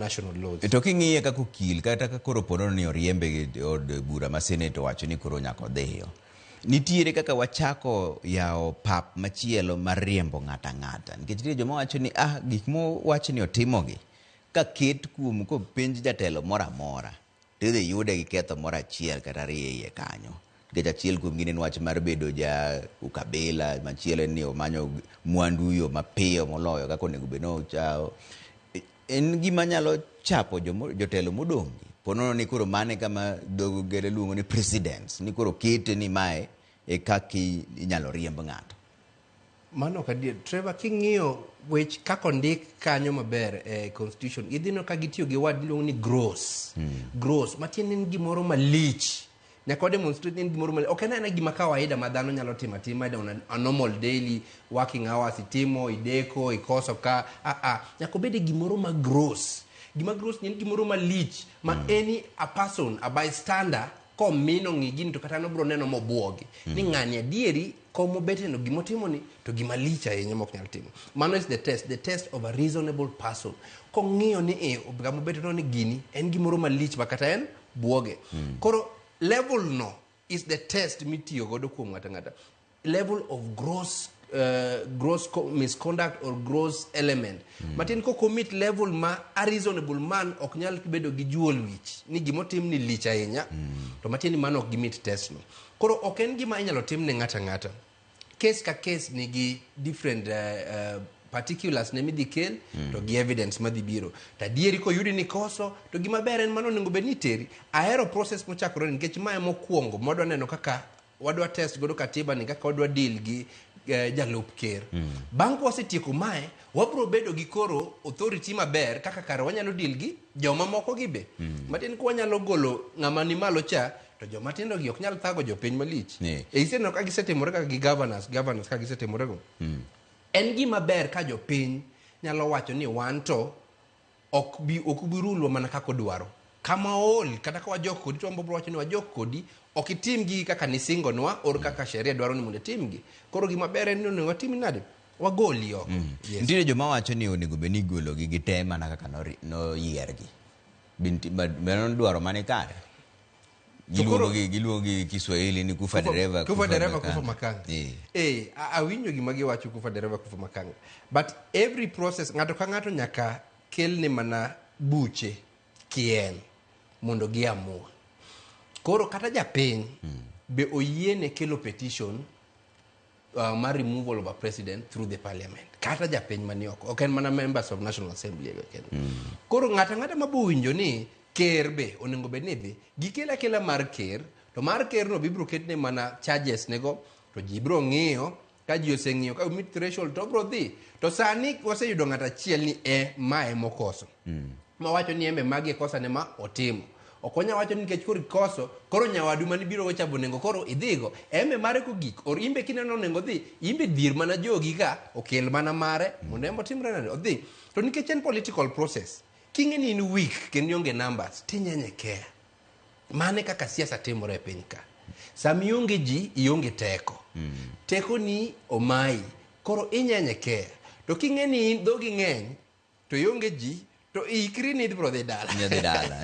National laws. To king'iye kaka okil, kata ka koro ponono ni oriembe gi od bura ma Senate owacho ni koro nyaka odhiyo, nitiere kaka wachako yawo pap machielo mar riembo ng'ato ang'ata, nikech nitie joma wacho ni gik mowach ni otimogi ka ket kuom kopenj jatelo moro amora to idhi yude gi ketho moro achiel kata ariyo e iye kanyo, nikech achiel kuom gin en wach mar bedo ja ukabila, machielo en ni omanyo mwandu yo mapiyo moloyo kaka onego bed ni ochawo. En gima nyalo chapo jotelo modong' gi ponono ni koro mane kama dho ngere luongo ni precedence, ni koro kete ni mae e kaka inyalo riemb ng'ato. Mano ok adier. Trevor, king'iyo wech kaka ondik kanyo maber e constitution, idhi neno ka gitiyo gi word miluongo ni gross. Gross, matiende en gimoro malich. Nyaka wa demonstrate ni en gimoro malich. Ok en aena gima kawaida ma dhano nyalo timo atima on a normal daily working hours, itimo, ideko, ikoso ka. Ah ah, nyaka obed e gimoro ma gross. Gima gross ni en gimoro malich ma any a person, a bystander, komino ng'i gini to kata nobro neno mobuogi. Ni ng'ani adieri komobete no gimotimo ni to gima lich ahinya mok nyal timo. Mano is the test of a reasonable person. Kong'iyo ni e kamobete no ni gini en gimoro malich ma kata en buoge. Koro level no is the test mitiyo godo kuom ng'ato ang'ata. Level of gross misconduct or gross element. Matin ko commit level ma a reasonable man ok nyal bedo gi juol wich ni gimotim ni lich ahinya. To matiende ni mano ok gimit test no. Koro ok en gima inyalo tim ne ng'ato ang'ata. Case ka case nigi different particulars ne midhi kel to gi evidence madhi biro. To adieri koyudi ni koso to gima ber en mano onego bed ni iteri. Ahero process mochakore ni nikech mae mokwongo mwadwa neno kaka wadwa test godo katiba ni kaka wadwa deal gi jalup ker. Bang' ka wasetieko mae, wabro bedo gi koro authority maber kaka kare wanyalo deal gi joma moko gi be. Matin ka wanyalo golo ng'ama ni malo cha to joma tindo gi ok nyal thago jopiny malich. E iseneno ka gisetimore kaka gi governors ka gisetimore go. En gima ber ka jopiny nyalo wacho ni wan to ok bi rulwa mana kaka odwaro. Kama ool kata ka wajok kodi to wabro wacho ni wajok kodi, ok itim gigi kaka nisingonwa or kaka sheria dwaro ni mondo itimgi. Koro gima ber en ni onego watim nade? Wagoli oko. Yes. Nitiere joma wacho ni onego bed ni igologi gi te mana kaka noyiergi. Mano dwaro mane kare? Giluongo gi Kiswahili ni kufa dereva, kufa dereva, kufa makanga. Awinjo gima giwacho, kufa dereva, kufa makanga. But every process, ng'ato ka ng'ato nyaka kelne mana buche kien mondo giamua. Koro kata japiny be oyiene kelo petition mar removal of a president through the parliament. Kata japiny mani oko, ok en mana members of National Assembly kende. Koro ng'ato ang'ata mabowinjo ni ker be onego bed ni dhi, gikel akela mar ker, to mar ker no bibiro ketne mana charges nego, to ji biro ng'iyo, ka ji oseng'iyo ka meet threshold to obiro dhi. To sani waseyudo ng'ato achiel ni e mae mokoso. Mawacho ni embe magi e kosa ne ma otimo. Ok wanyal wacho ni nikech koro ikoso, koro nyawadu mane biro go cha be onego koro idhigo. Embe mare kogik, or imbe kineno onego dhi, imbe dhier mana jogi ka, okel mana mare, mondo embe otimre nade, odhi. To nikech en political process, king'e ni in weak kendo ionge numbers, tinyenye care. Mane kaka siasa timore e piny ka. Sama ionge ji, ionge teko. Teko ni omayi, koro inyenye care. To king'e ni in dhogi ng'eny, to ionge ji, to ikri ni ibiro dhi dala. Idhi dala.